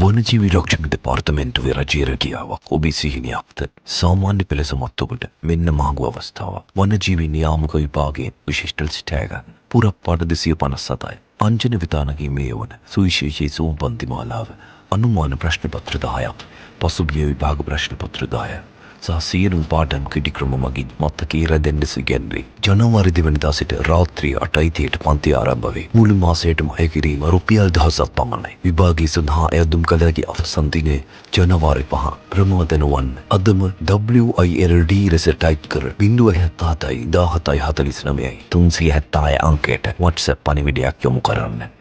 වනජීවි රක්ෂණ දෙපාර්තමේන්තුවේ රජයේ රැකියාවක් ඔබේ සිහිනයක්ද? සාමාන්‍ය පෙළ සමත් ඔබට මෙන්න මහඟු අවස්ථාවක්. වනජීවි නියාමක විභාගයෙන් විශිෂ්ට ලෙස ජය ගන්න. පුරප්පාට 257යි. අංජන විතානගේ මේ වන සුවිශේෂී සූම් පන්ති මාලාව. අනුමාන ප්‍රශ්න පත්‍ර 10ක්. පසුගිය විභාග ප්‍රශ්න පත්‍ර 10. සහ සියලුම පාඩම් කෙටි ක්‍රම මගින් මතකයේ රැඳෙන්න ඉගැන්වේ. ජනවාරි 2 වෙනිදා සිට රාත්‍රී 8:30ට පන්ති ආරම්භ වේ. මුළු මාසයටම අය කිරීම රුපියල් 1000ක් පමණයි. විභාගයේ සඳහා අයදුම් කළ හැකි අවසන් දිනය ජනවාරි 5. ප්‍රමාද නොවන්න. අදම WILD ලෙස ටයිප් කර 077 17 49 376 අංකයට WhatsApp පණිවිඩයක් යොමු කරන්න.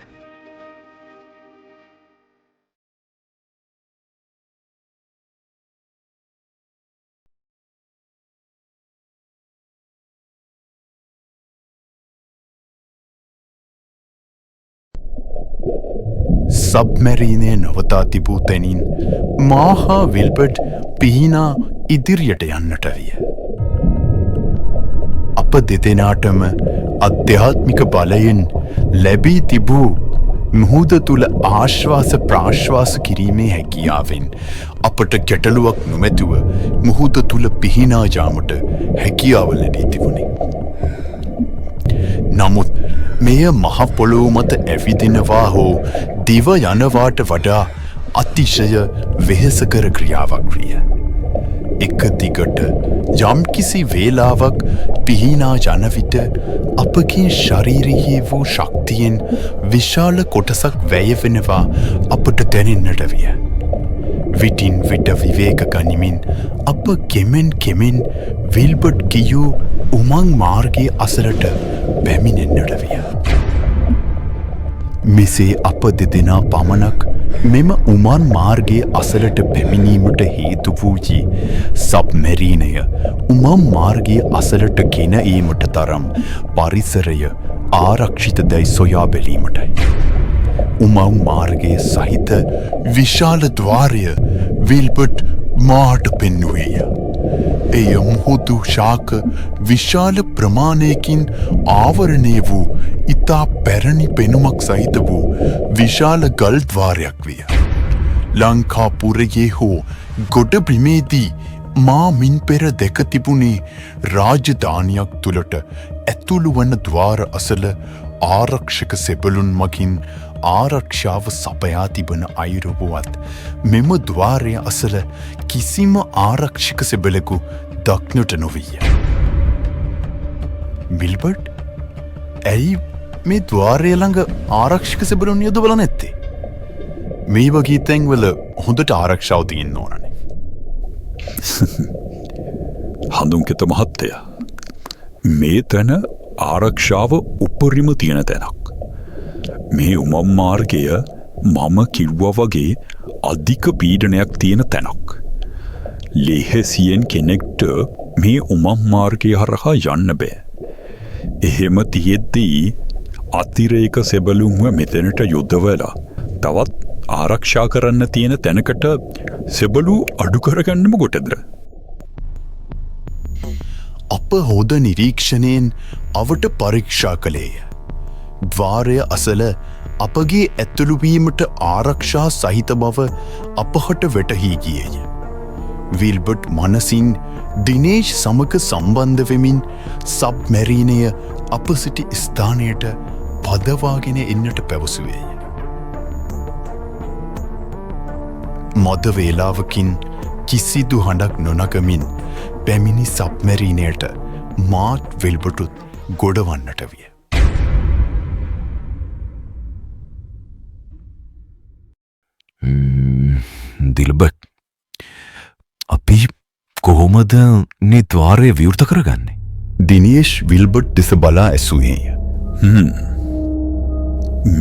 සබ්මැරීනය නවතා තිබූ තැනින් මා හා විල්බර්ට් පිහිනා ඉදිරියට යන්නට විය. අප දෙදෙනාටම අධ්‍යාත්මික බලයෙන් ලැබී තිබූ මුහුද තුළ ආශ්වාස ප්‍රාශ්වාස කිරීමේ හැකියාවෙන් අපට ගැටලුවක් නොමැතුව මුහුද තුළ පිහිනා යාමට හැකියාව ලැබී තිබුණි. නමුත් මෙය මහ පොළොව මත ඇවිදිනවා හෝ දිව යනවාට වඩා අතිශය වෙහෙසකර ක්‍රියාවක් විය. එක දිගට යම්කිසි වේලාවක් පිහිනා යන විට අපගේ ශරීරයේ වූ ශක්තියෙන් විශාල කොටසක් වැය වෙනවා අපට දැනෙන්නට විය. විටින් විට විවේක ගනිමින් අප කෙමෙන් කෙමෙන් විල්බර්ට් කියූ උමං මාර්ගයේ අසලට පැමිණෙන්නට විය. මෙසේ අප දෙදෙනා පමණක් මෙම උමන් මාර්ගයේ අසලට පැමිණීමට හේතු වූයේ සබ්මැරීනය උමං මාර්ගයේ අසලට ගෙන ඒමට තරම් පරිසරය ආරක්ෂිත දැයි සොයා බැලීමටයි. උමං මාර්ගයේ සහිත විශාල ද්වාරය විල්බර්ට් මාට පෙන්නුවේය. එය මුහුදු ශාක විශාල ප්‍රමාණයකින් ආවරණය වූ ඉතා පැරණි පෙනුමක් සහිත වූ විශාල ගල් ද්වාරයක් විය. ලංකාපුරයේ හෝ ගොඩබිමේදී මා මින් පෙර දැක තිබුණේ රාජධානියක් තුළට ඇතුළු වන ද්වාර අසල ආරක්ෂක සෙබළුන් මගින් ආරක්ෂාව සපයා තිබෙන අයුරු වුවත් මෙම ද්වාරය අසල කිසිම ආරක්ෂක සෙබළෙකු දක්නට නොවිය. මිල්බර්ට්, ඇයි මේ ද්වාරය ළඟ ආරක්ෂක සෙබළුන් යොදවලා නැත්තේ? මේ වගේ තැන්වල හොඳට ආරක්ෂාව තියෙන්න ඕනනේ. හඳුන්කෙත මහත්තයා, මේ තැන ආරක්ෂාව උපරිම තියෙන තැනක්. මේ උමම් මාර්ගය මම කිව්වා වගේ අධික පීඩනයක් තියෙන තැනක්. ලෙහෙසියෙන් කෙනෙක්ට මේ උමම් මාර්ගය හරහා යන්න බෑ. එහෙම තියෙද්දී අතිරේක සෙබළුන්ව මෙතනට යොදවලා තවත් ආරක්ෂා කරන්න තියෙන තැනකට සෙබළු අඩු කරගන්න මොකටද? අප හොද නිරීක්ෂණයෙන් අවට පරීක්ෂා කළේය. ද්වාරය අසල අපගේ ඇතුළු වීමට ආරක්ෂා සහිත බව අපහට වැටහී ගියේය. විල්බර්ට් මනසින් දිනේෂ් සමග සම්බන්ධ වෙමින් සබ්මැරීනය අප සිටි ස්ථානයට පදවාගෙන එන්නට පැවසුවේය. මද වේලාවකින් කිසිදු හඬක් නොනගමින් පැමිණි සබ්මැරීනයට මාත් විල්බර්ටුත් ගොඩවන්නට විය. දිල්බර්ට්, අපි කොහොමද මේ ද්වාරය විවෘත කරගන්නේ? දිනේෂ් විල්බර්ට් දෙස බලා ඇසුවේය.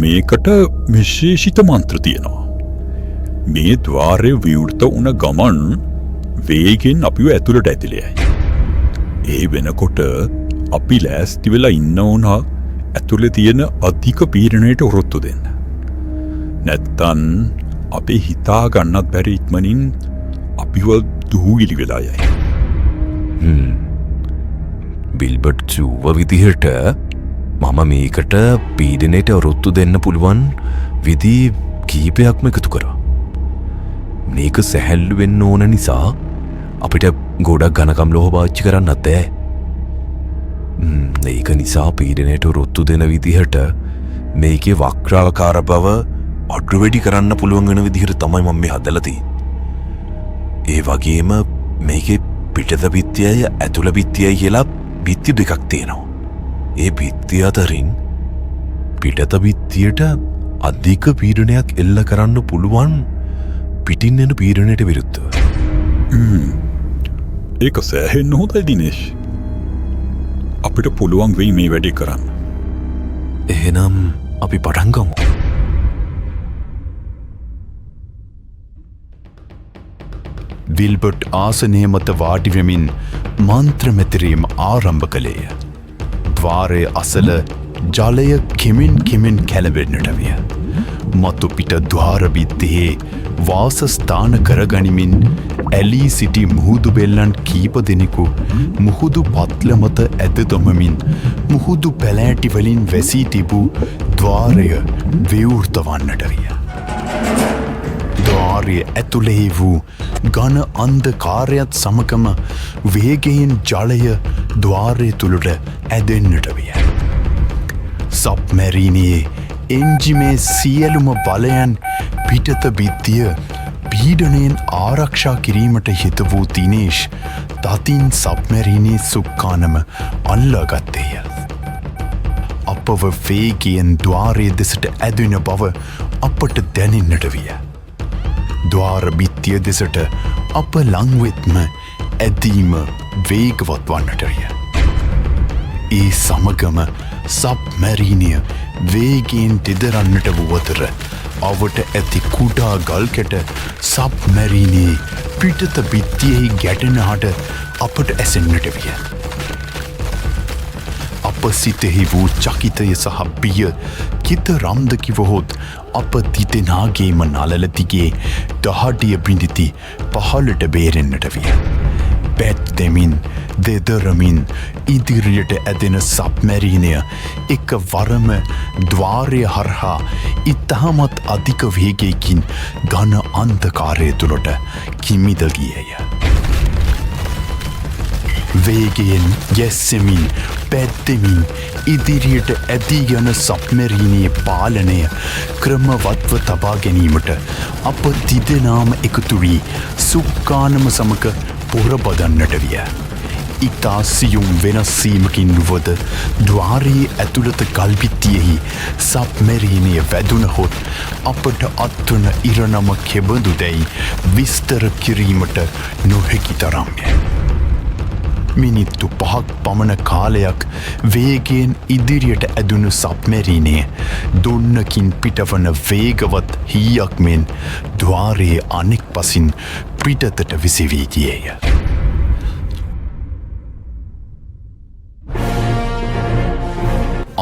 මේකට විශේෂිත මන්ත්‍ර තියෙනවා. මේ ද්වාරය විවෘත වුණ ගමන් වේගෙන් අපිව ඇතුළට ඇතිලයයි. ඒ වෙනකොට අපි ලෑස්ති වෙලා ඉන්න ඕන ඇතුලේ තියෙන අධික පීඩනයට ඔරොත්තු දෙන්න. නැත්තන් අපි හිතා ගන්නත් බැරි ඉක්මනින් අපිව දූවිලි වෙලා යයි. විල්බර්ට් කිව්ව විදිහට මම මේකට පීඩනයට ඔරොත්තු දෙන්න පුළුවන් විදි කීපයක්ම එකතු කරා. මේක සැහැල්ලු වෙන්න ඕන නිසා අපිට ගොඩක් ඝනකම් ලෝහ පාවිච්චි කරන්නත් බෑ. ඒක නිසා පීඩනයට ඔරොත්තු දෙන විදිහට මේකේ වක්‍රාකාර බව අඩු වැඩි කරන්න පුළුවන් වෙන විදිහට තමයි මම මේ හදලා තියෙන්නේ. ඒ වගේම මේකේ පිටත බිත්තියයි ඇතුළ බිත්තියයි කියලා බිත්ති දෙකක් තියෙනවා. ඒ බිත්ති අතරින් පිටත බිත්තියට අධික පීඩනයක් එල්ල කරන්න පුළුවන් පිටින් එන පීඩනයට විරුද්ධව. ඒක සෑහෙන්න හොඳයි දිනේෂ්. අපිට පුළුවන් වෙයි මේ වැඩේ කරන්න. එහෙනම් අපි පටන් ගමු. විල්බර්ට් ආසනය මත වාඩි වෙමින් මන්ත්‍ර මැතිරීම ආරම්භ කළේය. ද්වාරය අසල ජලය කෙමෙන් කෙමෙන් කැළඹෙන්නට විය. මතු පිට ද්වාර බිත්තියේ වාසස්ථාන කරගනිමින් ඇලී සිටි මුහුදු බෙල්ලන් කීප දෙනෙකු මුහුදු පත්ල මත ඇද දමමින් මුහුදු පැලෑටි වලින් වැසී තිබූ ද්වාරය විවෘත වන්නට විය. ද්වාරය ඇතුළෙහි වූ ඝන අන්ධකාරයත් සමගම වේගයෙන් ජලය ද්වාරය තුළට ඇදෙන්නට විය. සබ්මැරීනයේ එන්ජිමේ සියලුම බලයන් පිටත බිත්තිය පීඩනයෙන් ආරක්ෂා කිරීමට හිත වූ දිනේෂ් තතින් සබ්මැරීනයේ සුක්කානම අල්ලාගත්තේය. අපව වේගයෙන් ද්වාරය දෙසට ඇදෙන බව අපට දැනෙන්නට විය. ද්වාර බිත්තිය දෙසට අප ලංවෙත්ම ඇදීම වේගවත් වන්නට විය. ඒ සමගම සබ්මැරීනය වේගයෙන් දෙදරන්නට වූ අතර අවට ඇති කුඩා ගල්කැට සබ්මැරීනයේ පිටත බිත්තියෙහි ගැටෙන හඬ අපට ඇසෙන්නට විය. අප සිතෙහි වූ චකිතය සහ බිය කිතරම්ද කිවහොත් අප තිදෙනාගේම නළල දිගේ දහඩිය බිඳිති පහළට බේරෙන්නට විය. පැද්දෙමින් දෙදරමින් ඉදිරියට ඇදෙන සබ්මැරීනය එක වරම ද්වාරය හරහා ඉතාමත් අධික වේගයකින් ඝන අන්ධකාරය තුළට කිමිද ගියේය. වේගයෙන් ගැස්සෙමින් පැද්දෙමින් ඉදිරියට ඇදී යන සබ්මැරීනයේ පාලනය ක්‍රමවත්ව තබා ගැනීමට අප තිදෙනාම එකතු වී සුක්කානම සමග පොරබදන්නට විය. ඉතා සියුම් වෙනස්වීමකින් වුවද ද්වාරයේ ඇතුළත ගල්බිත්තියෙහි සබ්මැරීනය වැදුනහොත් අපට අත්වන ඉරණම කෙබඳු දැයි විස්තර කිරීමට නොහැකි තරම්ය. මිනිත්තු 5ක් පමණ කාලයක් වේගයෙන් ඉදිරියට ඇදුණු සබ්මැරීනය දුන්නකින් පිටවන වේගවත් හීයක් මෙන් ද්වාරයේ අනෙක් පසින් පිටතට විසිවී ගියේය.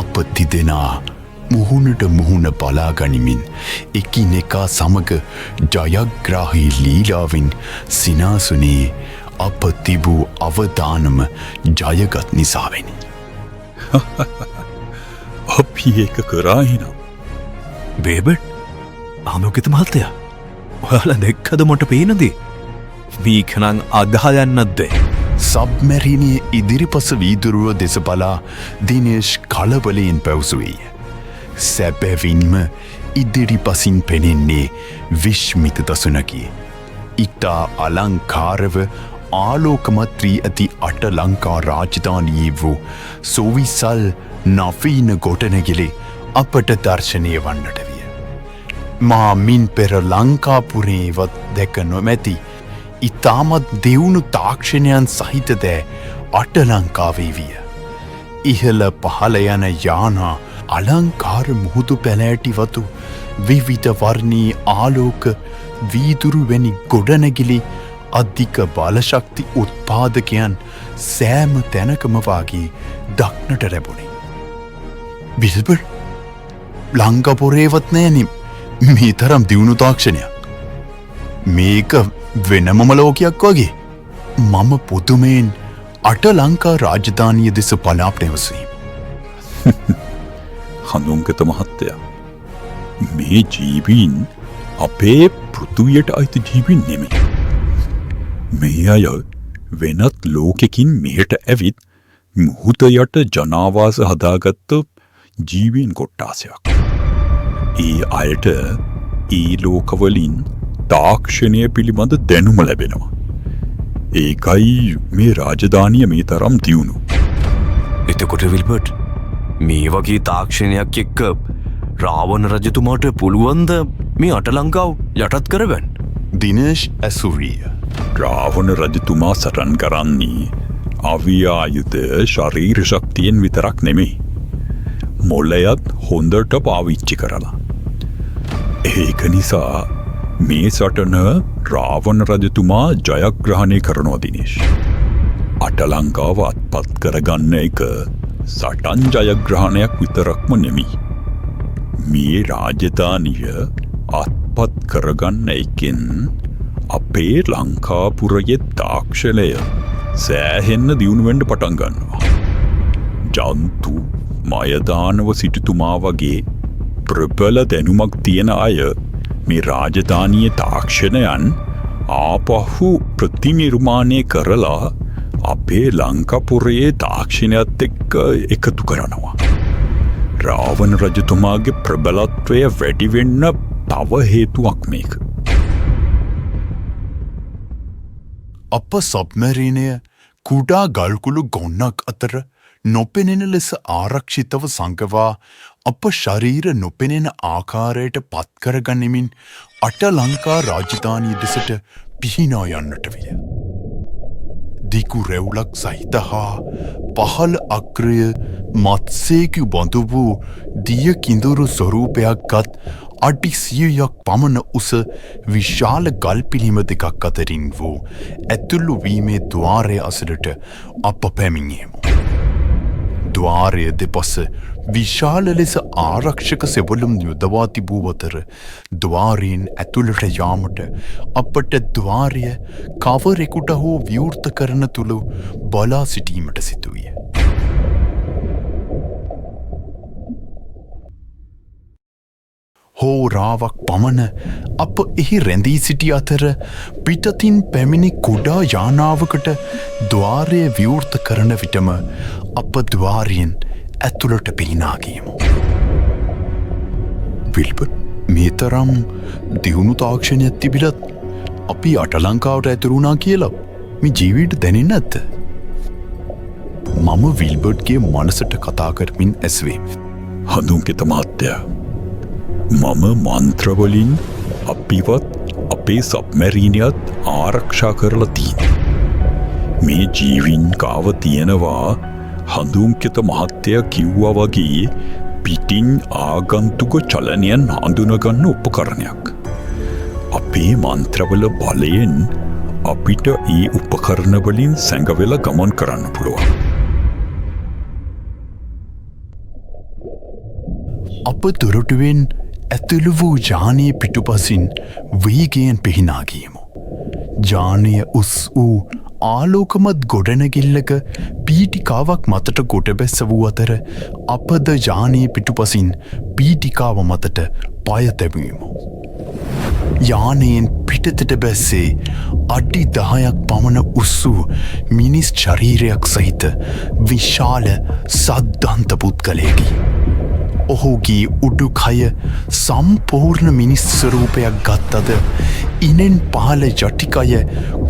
අප තිදෙනා මුහුණට මුහුණ බලාගනිමින් එකිනෙකා සමග ජයග්‍රාහී ලීලාවෙන් සිනාසුනේ අප තිබූ අවදානම ජයගත් නිසාවෙනි. අපි ඒක කරා එහෙනම්. බේබට්, ආමෝකිත මහත්තයා, ඔයාලා දැක්කද මට පේන දේ? මේක නම් අදහා යන්නත් බෑ. සබ්මැරීනයේ ඉදිරිපස වීදුරුව දෙස බලා දිනේෂ් කලබලයෙන් පැවසුවේය. සැබැවින්ම ඉදිරිපසින් පෙනෙන්නේ විශ්මිත දසුනකි. ඉතා අලංකාරව ආලෝකමත් වී ඇති අට ලංකා රාජධානියේ වූ සුවිසල් නවීන ගොඩනැගිලි අපට දර්ශනය වන්නට විය. මා මින් පෙර ලංකාපුරේවත් දැක නොමැති ඉතාමත් දියුණු තාක්ෂණයන් සහිත දෑ අට ලංකාවේ විය. ඉහළ පහළ යන යානා, අලංකාර මුහුදු පැලෑටි වතු, විවිධ වර්ණයේ ආලෝක වීදුරු වැනි ගොඩනැගිලි අධික බලශක්ති උත්පාදකයන් සෑම තැනකම වාගේ දක්නට ලැබුණේ. විල්බර්, ලංකාපුරේවත් නෑනේ මේ තරම් දියුණු තාක්ෂණයක්. මේක වෙනමම ලෝකයක් වගේ. මම පුදුමයෙන් අට ලංකා රාජධානිය දෙස බලා පැවසීම. හඳුන්ගත මහත්තයා, මේ ජීවීන් අපේ පෘථුවියට අයිති ජීවීන් නෙමෙයි. මේ අය වෙනත් ලෝකෙකින් මෙහෙට ඇවිත් මුහුද යට ජනාවාස හදාගත්ත ජීවීන් කොට්ටාසයක්. ඒ අයට ඒ ලෝකවලින් තාක්ෂණය පිළිබඳ දැනුම ලැබෙනවා. ඒකයි මේ රාජධානිය මේ තරම් දියුණු. එතකොට විල්බර්ට්, මේ වගේ තාක්ෂණයක් එක්ක රාවණ රජතුමාට පුළුවන්ද මේ අට ලංකාව යටත් කරගන්න? දිනේෂ් ඇසුරිය. රාවණ රජතුමා සටන් කරන්නේ අවි ආයුධ ශරීර ශක්තියෙන් විතරක් නෙමෙයි. මොළයත් හොඳට පාවිච්චි කරලා. ඒක නිසා මේ සටන රාවණ රජතුමා ජයග්‍රහණය කරනවා දිනේෂ්. අට ලංකාව අත්පත් කරගන්න එක සටන් ජයග්‍රහණයක් විතරක්ම නෙමෙයි. මේ රාජධානිය අත්පත් කරගන්න එකෙන් අපේ ලංකාපුරයේ තාක්ෂණය සෑහෙන්න දියුණු වෙන්න පටන් ගන්නවා. ජන්තු මයදානව සිටුතුමා වගේ ප්‍රබල දැනුමක් තියෙන අය මේ රාජධානියේ තාක්ෂණයන් ආපහු ප්‍රතිනිර්මාණය කරලා අපේ ලංකාපුරයේ තාක්ෂණයත් එක්ක එකතු කරනවා. රාවණ රජතුමාගේ ප්‍රබලත්වය වැඩි වෙන්න තව හේතුවක් මේක. අප සබ්මැරීනය කුඩා ගල්කුළු ගොන්නක් අතර නොපෙනෙන ලෙස ආරක්ෂිතව සංගවා අප ශරීර නොපෙනෙන ආකාරයට පත් කරගනිමින් අට ලංකා රාජධානිය දෙසට පිහිනා යන්නට විය. දිගු රැවුලක් සහිත හා පහළ අග්‍රය මත්ස්‍යයෙකු බඳු වූ දිය කිඳුරු ස්වරූපයක් ගත් අඩි 100ක් පමණ උස විශාල ගල් පිළිම දෙකක් අතරින් වූ ඇතුළු වීමේ ද්වාරය අසලට අප පැමිණියෙමු. ද්වාරය දෙපස විශාල ලෙස ආරක්ෂක සෙවළුම් යොදවා තිබූ අතර ද්වාරයෙන් ඇතුළට යාමට අපට ද්වාරය කවරෙකුට හෝ විවෘත කරන තුළු බලා සිටීමට සිදුවිය. හෝරාවක් පමණ අප එහි රැඳී සිටි අතර පිටතින් පැමිණි කුඩා යානාවකට ද්වාරය විවෘත කරන විටම අප ද්වාරයෙන් ඇතුළට පිහිනා ගියමු. විල්බර්ට්, මේ තරම් දියුණු තාක්ෂණයක් තිබිලත් අපි අට ලංකාවට ඇතුළු වුණා කියලා මේ ජීවිතයට දැනෙන්නේ නැද්ද? මම විල්බර්ට්ගේ මනසට කතා කරමින් ඇසුවේ. හඳුන්කිත මහත්තයා, මම මන්ත්‍රවලින් අපිවත් අපේ සබ්මැරීනයත් ආරක්ෂා කරලා තියෙනවා. මේ ජීවීන් ගාව තියෙනවා හඳුන්කිත මහත්තයා කිව්වා වගේ පිටින් ආගන්තුක චලනයන් හඳුනගන්න උපකරණයක්. අපේ මන්ත්‍රවල බලයෙන් අපිට ඒ උපකරණවලින් සැඟවෙලා ගමන් කරන්න පුළුවන්. අප දොරටුවෙන් ඇතුළු වූ ජානය පිටුපසින් වේගයෙන් පිහිනා ගියමු. ජානය උස් වූ ආලෝකමත් ගොඩනැගිල්ලක පීඨිකාවක් මතට ගොඩ බැස්ස වූ අතර අපද යානය පිටුපසින් පීඨිකාව මතට පය තැබීමු. යානයෙන් පිටතට බැස්සේ අඩි 10ක් පමණ උස් වූ මිනිස් ශරීරයක් සහිත විශාල සද්ධන්ත පුද්ගලයෙකි. ඔහුගේ උඩුකය සම්පූර්ණ මිනිස් ස්වරූපයක් ගත්තද ඉනෙන් පහළ යටිකය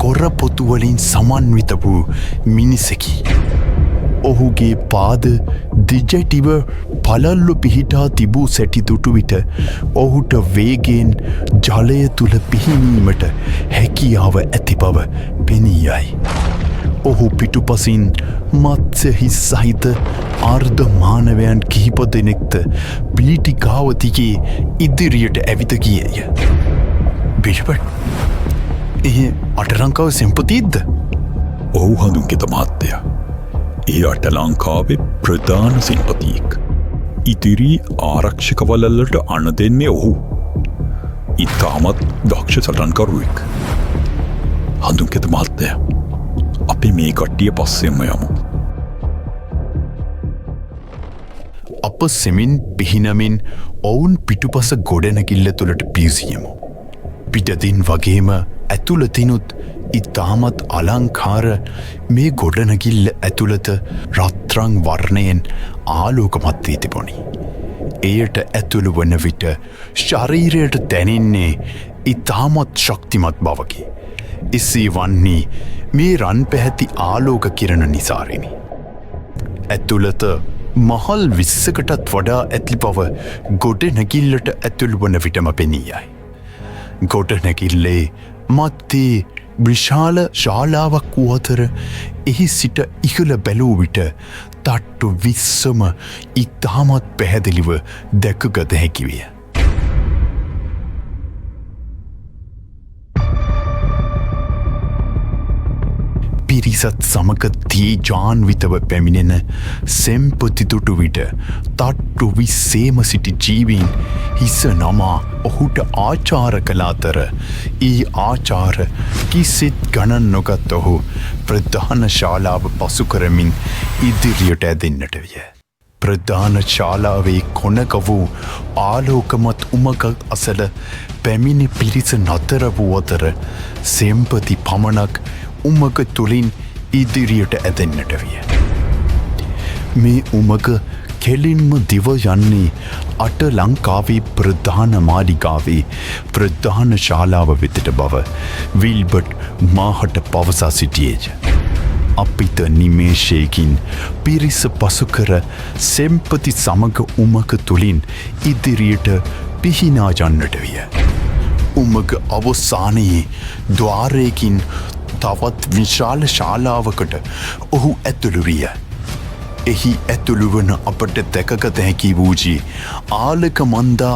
කොරපොතුවලින් සමන්විත වූ මිනිසෙකි. ඔහුගේ පාද දිජැටිව පළල්ව පිහිටා තිබූ සැටි දුටු විට ඔහුට වේගයෙන් ජලය තුළ පිහිනීමට හැකියාව ඇති බව පෙනී යයි. ඔහු පිටුපසින් මත්ස්‍ය හිස් සහිත අර්ධ මානවයන් කිහිප දෙනෙක්ද පීඨිකාව දිගේ ඉදිරියට ඇවිද ගියේය. බිෂපට්, ඒ අට ලංකාව සෙන්පතියෙක්ද? ඔව් හඳුන්කිත මහත්තයා. ඒ අට ලංකාවේ ප්‍රධාන සෙන්පතියෙක්. ඉදිරි ආරක්ෂක වලල්ලට අණ දෙන්නේ ඔහු. ඉතාමත් දක්ෂ සටන්කරුවෙක්. හඳුන්කිත මහත්තයා, අපි මේ කට්ටිය පස්සෙන්ම යමු. අප සෙමින් පිහිනමින් ඔවුන් පිටුපස ගොඩනැගිල්ල තුළට පිවිසියමු. පිටතින් වගේම ඇතුළතිනුත් ඉතාමත් අලංකාර මේ ගොඩනැගිල්ල ඇතුළත රත්රන් වර්ණයෙන් ආලෝකමත් වී තිබුණි. එයට ඇතුළු වන විට ශරීරයට දැනෙන්නේ ඉතාමත් ශක්තිමත් බවකි. එසේ වන්නේ මේ රන් පැහැති ආලෝක කිරණ නිසාවෙනි. ඇතුළත මහල් 20කටත් වඩා ඇති බව ගොඩනැගිල්ලට ඇතුළු වන විටම පෙනී යයි. ගොඩනැගිල්ලේ මැද්දේ විශාල ශාලාවක් වූ අතර එහි සිට ඉහළ බැලූ විට තට්ටු 20ම ඉතාමත් පැහැදිලිව දැකගත හැකි විය. පිරිසත් සමග තේජාන්විතව පැමිණෙන සෙම්පති දුටු විට තට්ටු 20ම සිටි ජීවීන් හිස නමා ඔහුට ආචාර කළ අතර ඒ ආචාර කිසිත් ගණන් නොගත් ඔහු ප්‍රධාන ශාලාව පසු කරමින් ඉදිරියට ඇදෙන්නට විය. ප්‍රධාන ශාලාවේ කොනක වූ ආලෝකමත් උමගක් අසල පැමිණි පිරිස නතර වූ අතර සෙම්පති පමණක් උමග තුළින් ඉදිරියට ඇදෙන්නට විය. මේ උමග කෙලින්ම දිව යන්නේ අට ලංකාවේ ප්‍රධාන මාලිගාවේ ප්‍රධාන ශාලාව වෙතට බව විල්බට් මාහට පවසා සිටියේය. අපිට නිමේෂයකින් පිරිස පසු කර සෙම්පති සමග උමග තුළින් ඉදිරියට පිහිනා යන්නට විය. උමග අවසානයේ ද්වාරයකින් තවත් විශාල ශාලාවකට ඔහු ඇතුළු විය. එහි ඇතුළු වන අපට දැකගත හැකි වූයේ ආලක මන්දා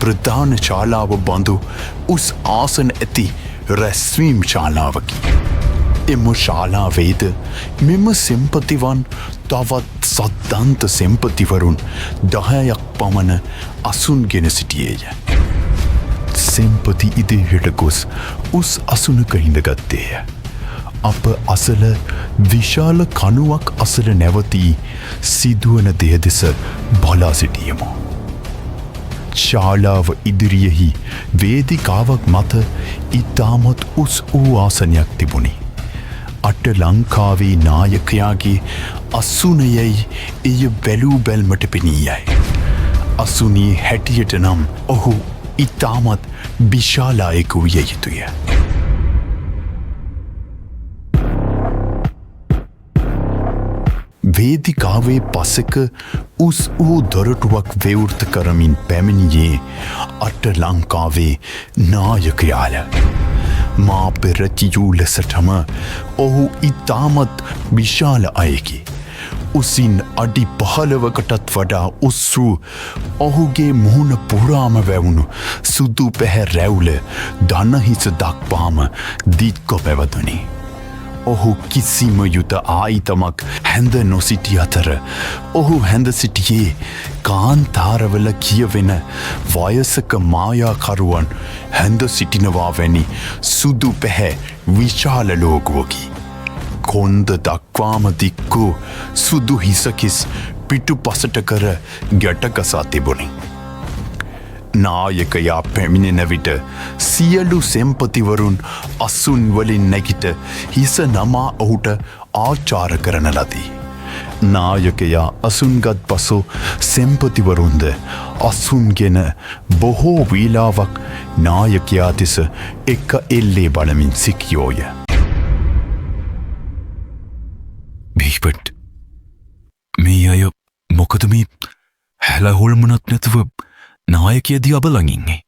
ප්‍රධාන ශාලාව බඳු උස් ආසන ඇති රැස්වීම් ශාලාවකි. එම ශාලාවේද මෙම සෙම්පතිවන් තවත් සද්දන්ත සෙම්පතිවරුන් 10ක් පමණ අසුන්ගෙන සිටියේය. සෙම්පති ඉදිරියට ගොස් උස් අසුනක හිඳගත්තේය. අප අසල විශාල කණුවක් අසල නැවතී සිදුවන දෙය දෙස බලා සිටියෙමු. ශාලාව ඉදිරියෙහි වේදිකාවක් මත ඉතාමත් උස් වූ ආසනයක් තිබුණි. අට ලංකාවේ නායකයාගේ අසුනයයි එය බැලූ බැල්මට පෙනී යයි. අසුනේ හැටියට නම් ඔහු ඉතාමත් විශාල අයෙකු විය යුතුය. වේදිකාවේ පසෙක උස් වූ දොරටුවක් විවෘත කරමින් පැමිණියේ අට ලංකාවේ නායකයාය. මා පෙර කියූ ලෙසටම ඔහු ඉතාමත් විශාල අයෙකි. උසින් අඩි 15කටත් වඩා උස් වූ ඔහුගේ මුහුණ පුරාම වැවුණු සුදු පැහැ රැවුල දණහිස දක්වාම දික්ව පැවතුණි. ඔහු කිසිම යුත ආයිතමක් හැඳ නොසිටි අතර ඔහු හැඳ සිටියේ කාන්තාරවල කියවෙන වයසක මායාකරුවන් හැඳ සිටිනවා වැනි සුදු පැහැ විශාල ලෝගුවකි. කොන්ද දක්වාම දික්වූ සුදු හිසකිස් පිටුපසට කර ගැටගසා තිබුණි. නායකයා පැමිණෙන විට සියලු සෙම්පතිවරුන් අසුන් වලින් නැගිට හිස නමා ඔහුට ආචාර කරන ලදී. නායකයා අසුන්ගත් පසු සෙම්පතිවරුන්ද අසුන්ගෙන බොහෝ වේලාවක් නායකයා දෙස එක එල්ලේ බලමින් සිටියෝය. විල්බට්, මේ අය මොකද මේ හැල හොල්මනක් නැතුව නායකයා දිහා බලන් ඉන්නේ?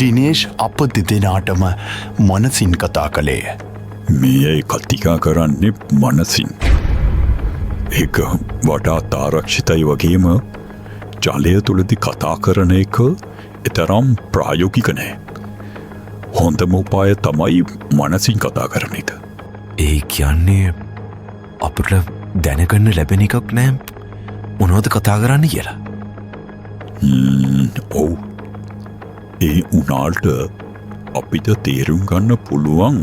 දිනේෂ් අප දෙදෙනාටම මනසින් කතා කළේය. මේ අය කතිකා කරන්නේ මනසින්. ඒක වඩාත් ආරක්ෂිතයි වගේම ජලය තුළදි කතා කරන එක එතරම් ප්‍රායෝගික නෑ. හොඳම උපාය තමයි මනසින් කතා කරන එක. ඒ කියන්නේ අපට දැනගන්න ලැබෙන එකක් නෑ මොනවද කතා කරන්න කියලා. ඔව්. ඒ උනාට අපිට තේරුම් ගන්න පුළුවන්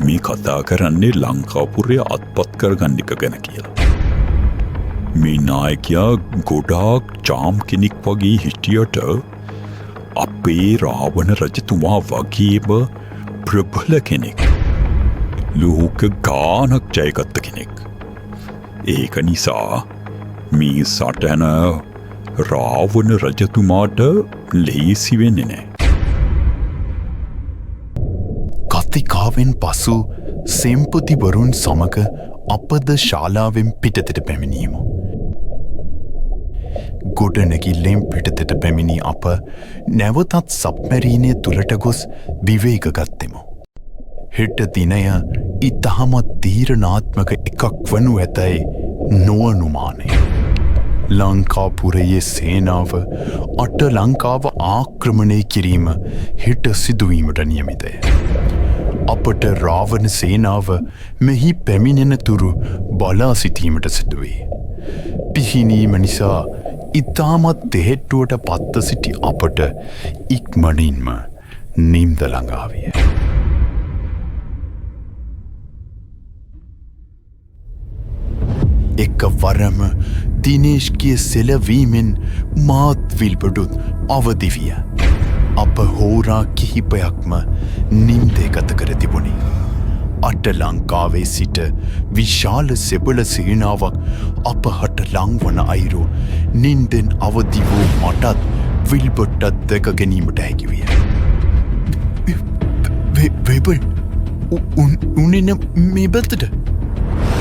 මේ කතා කරන්නේ ලංකාපුරය අත්පත් කරගන්න එක ගැන කියලා. මේ නායකයා ගොඩාක් චාම් කෙනෙක් වගේ හිටියට අපේ රාවණ රජතුමා වගේම ප්‍රබල කෙනෙක්. ලෝක ගානක් ජයගත්ත කෙනෙක්. ඒක නිසා මේ සටන රාවණ රජතුමාට ලේසි වෙන්නේ නෑ. කතිකාවෙන් පසු සෙම්පතිවරුන් සමග අපද ශාලාවෙන් පිටතට පැමිණීමු. ගොඩනැගිල්ලෙන් පිටතට පැමිණි අප නැවතත් සබ්මැරීනය තුළට ගොස් විවේක ගත්තෙමු. හෙට දිනය ඉතාමත් තීරණාත්මක එකක් වනු ඇතැයි නොඅනුමානය. ලංකාපුරයේ සේනාව අට ලංකාව ආක්‍රමණය කිරීම හෙට සිදුවීමට නියමිතය. අපට රාවණ සේනාව මෙහි පැමිණෙන තුරු බලා සිටීමට සිදුවේ. පිහිනීම නිසා ඉතාමත් තෙහෙට්ටුවට පත්ව සිටි අපට ඉක්මනින්ම නින්ද ළඟා විය. එකවරම දිනේෂ්ගේ සෙලවීමෙන් මාත් විල්බඩුත් අවදි විය. අප හෝරා කිහිපයක්ම නින්දේ ගත කර තිබුණි. අට ලංකාවේ සිට විශාල සෙබළ සේනාවක් අප හට ලංවන අයුරු නින්දෙන් අවදි වූ මටත් විල්බර්ටත් දැක ගැනීමට හැකි විය. වෙබල්, උන් එන්නේ මේ පැත්තට.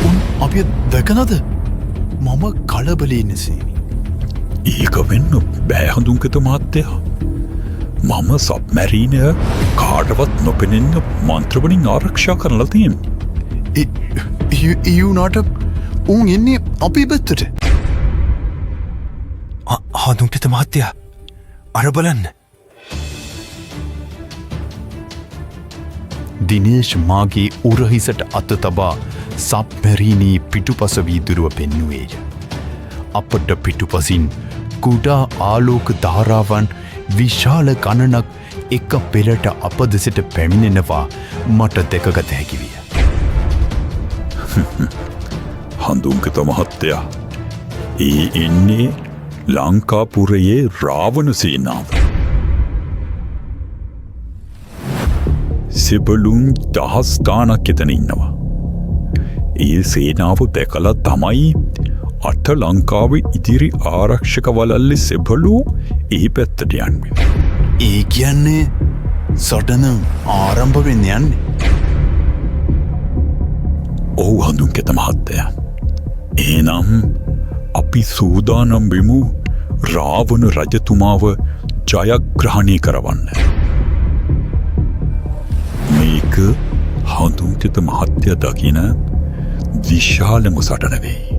උන් අපිව දැකනද? මම කලබලයෙන් සිටිමි. ඒක වෙන්න බෑ හඳුන්කත මහත්තයා. මම සබ්මැරීනය කාටවත් නොපෙනෙන්න මන්ත්‍රවලින් ආරක්ෂා කරලා තියෙන්නේ. ඒ වුණාට උන් එන්නේ අපේ පැත්තට. හඳුන්කත මහත්තයා, අර බලන්න. දිනේෂ් මාගේ උරහිසට අත තබා සබ්මැරීනයේ පිටුපස වීදුරුව පෙන්නුවේය. අපට පිටුපසින් කුඩා ආලෝක ධාරාවන් විශාල ගණනක් එක පෙළට අප දෙසට පැමිණෙනවා මට දැකගත හැකි විය. හඳුන්කත මහත්තයා, ඒ එන්නේ ලංකාපුරයේ රාවණ සේනාව. සෙබළුන් දහස් ගාණක් එතන ඉන්නවා. ඒ සේනාව දැකලා තමයි අට ලංකාවේ ඉදිරි ආරක්ෂක වළල්ලේ සෙබළු ඒ පැත්තට යන්නේ. ඒ කියන්නේ සටන ආරම්භ වෙන්න යන්නේ. ඔව් හඳුන්කත මහත්තයා. එහෙනම් අපි සූදානම් වෙමු රාවණ රජතුමාව ජයග්‍රහණය කරවන්න. මේක හඳුන්කත මහත්තයා දකින විශාලම සටන වෙයි.